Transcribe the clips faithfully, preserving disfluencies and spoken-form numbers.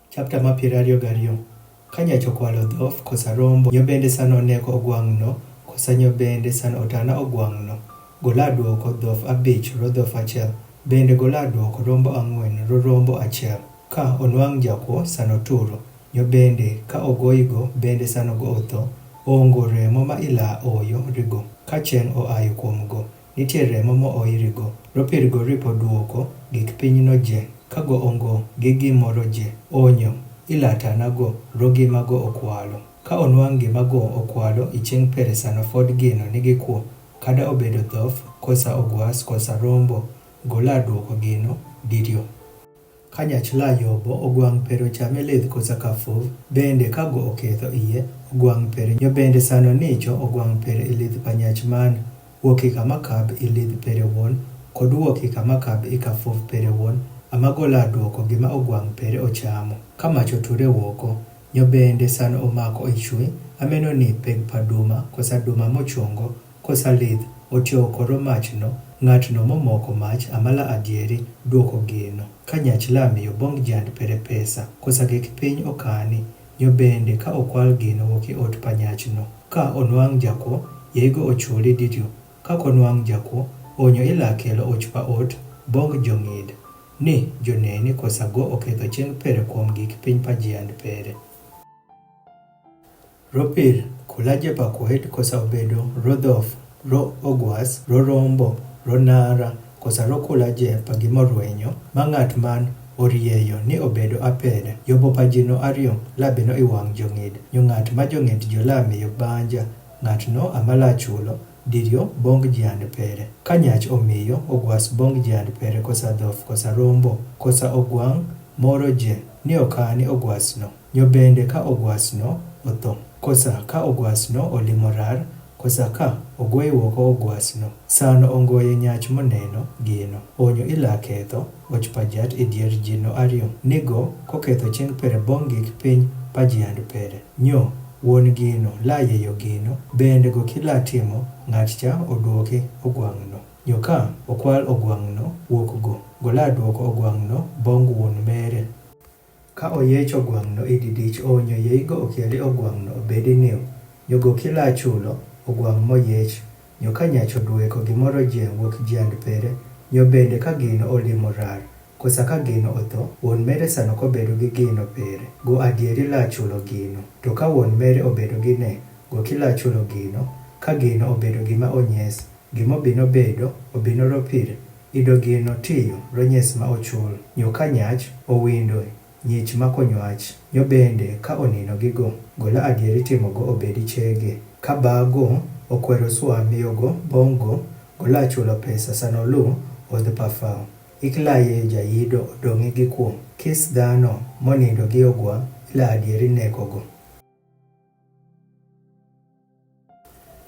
Chapter ma piero ariyo gariyo. Ka nyach okwalo dhof kosa rombo, nyo bende sano oneko ogwang' no, kosa nyo bende sano otana ogwang' no, gola duoko dhof abich ro dhof achiel, bende gola duoko rombo ang'wen ro rombo achiel. Ka onwang' jakwo sano turo, nyo bende ka ogoyigo bende sano go otho, ongo remo ma ila oyo rigo, ka cheng' oayo kuomgo, nitie remo moirigo. Ropirgo ripo duoko gik pinyno je, ka go ongo gi gimoro je, onyo ila tana go ro gima go okwalo. Ka onwang' gima go okwalo i chieng' pere sano fod gino nigi kwo, kada obedo dhof, kosa ogwas, kosa rombo, gola duoko gino diriyo. Ka nyach la yobo ogwang' pere ochame lith kosa kafuv, bende ka go oketho iye, ogwang' pere nyo bende sano nicho ogwang' pere i lith pa nyach man, wuok i kama kab i lith pere wuon, kod wuok i kama kab i kafuv pere wuon, ama gola duoko gima ogwang' pere ochamo. Ka mach oture woko, nyo bende sano omako i chwe, ameno ni peg pa duma, kosa duma mochungo, kosa lith, otio koro machno, ng'atno momoko mach amala adieri duoko gino. Ka nyach la miyo bong' jand pere pesa, kosa gik piny okani, nyo bende ka okwal gino wuok i ot pa nyachno. Ka onwang' jakwo, yeigo ochuli diriyo. Ka konwang' jakwo, onyo ila kelo och pa ot, bong' jong'id, ni joneni kosa go oketho chieng' pere kuom gik piny pa jand pere. Ropir, kula je pa kwed kosa obedo ro dhof, ro ogwas, ro rombo, ro nara, kosa ro kula je pa gimorwenyo, ma ng'at man orieyo ni obedo apere, yobo pa jino ariyo, labino i wang' jong'id, nyo ng'at ma jong'id jo lamiyo banja, ng'atno ama la chulo diriyo bong' jand pere. Ka nyach omiyo ogwas bong' jand pere kosa dhof kosa rombo, kosa ogwang' moro je, ni okani ogwasno, nyo bende ka ogwasno otho, kosa ka ogwasno olimo rar, kosa ka ogwey woko ogwasno, sano ongoye nyach moneno gino, onyo ila ketho och pa jat i dier jino ariyo, ni go koketho chieng' pere bong' gik piny pa jand pere. Nyo wuon gino la yeyo gino, bende go kila timo ng'at cha oduoki ogwang'no. Nyo ka okwal ogwang'no wuok go, gola duoko ogwang'no bong' wuon mere. Ka oyech ogwang'no i didich onyo yeigo okieli ogwang'no obedi niyo, nyo go kila chulo ogwang' moyech. Nyo ka nyach odueko gimoro je wuok jand pere, nyo bende ka gino olimo rar, kosa ka gino otho, wuon mere sano kobedo gi gino pere, go adieri la chulo gino. To ka wuon mere obedo gi ne, go kila chulo gino, ka gino obedo gima onyes, gimobino bedo, obino ropir, ido gino tiyo ronyes ma ochul. Nyo ka nyach owindo nyich ma konywach, nyo bende ka onino gigo, gola adieri timo go obedi chege. Ka ba go okwero swa miyo go bong' go, gola chulo pesa sano lu odhi pa fawo. Ikla ye jayido odong'i gi kwo, kis dhano monindo gi ogwa, ila adieri neko go.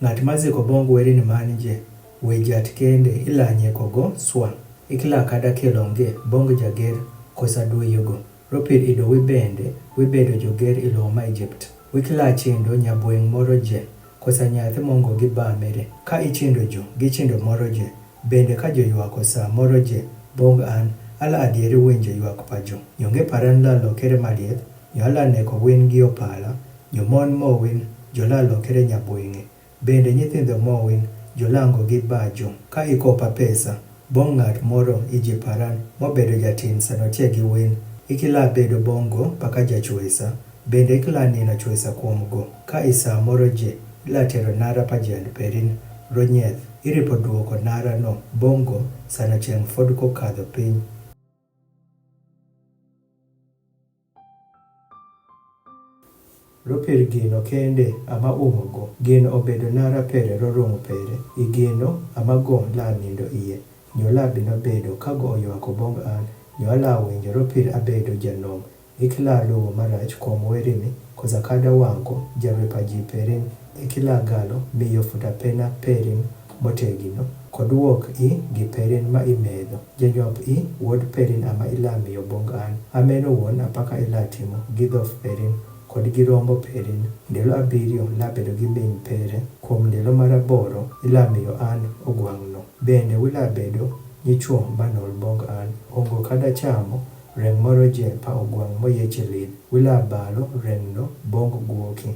Ng'at ma ziko bong' weri ni man je, we jat kende, ila nyeko go swa. Ikla kada kelonge bong' jager, kosa duyo go. Ropir ido wi bende, wi bedo joger i lowo ma Egypt. Wi kila chindo nyabweng' moro je, kosa nyathi mongo gi ba mere. Ka ichindo jo, gichindo moro je. Bende ka joywak osa moro je, bong' an, ala adieri winjo ywak pa jo. Nyo nge paran la lokere malieth, nyo ala neko win gi opala, nyo mon mo win, jo la lokere nyabwenge. Bende nyithindo mo win, jo lango gi ba jo. Ka ikopa pesa, bong' ng'at moro i ji paran, mobedo jatin sano tie gi win. Ikila bedo bongo paka jachwesa, bende ikila nino chwesa kuom go. Ka isa moro je, ila tero nara pa jand perin, ronyeth, iripo duoko nara no, bongo, sano chieng' fod kokadho piny. Ropir gino kende ama umo go, gino obedo nara pere rorungu pere, i gino ama go la nindo iye, nyo la bino bedo ka go oywako bong' an, nyo ala winjo ropir abedo janom, Ikila luwo marach kuom werini, kosa kada wanko jarepa ji perin, ikila galo miyo futa pena perin motegino, kod wuok i gi perin ma imedho. Janyop i wuod perin ama ila miyo bong' an, ameno wuon apaka ila timo gi dhof perin, kod gi rombo perin, ndelo abiriyo la bedo gi miny pere, kuom ndelo mar aboro ila miyo an ogwang'no. Bende wila bedo nyichwo manol bong' an, ongo kada chamo, Rengmaro jeh phaoh guang mawye chih lit, wila balo rengdo bong guoki.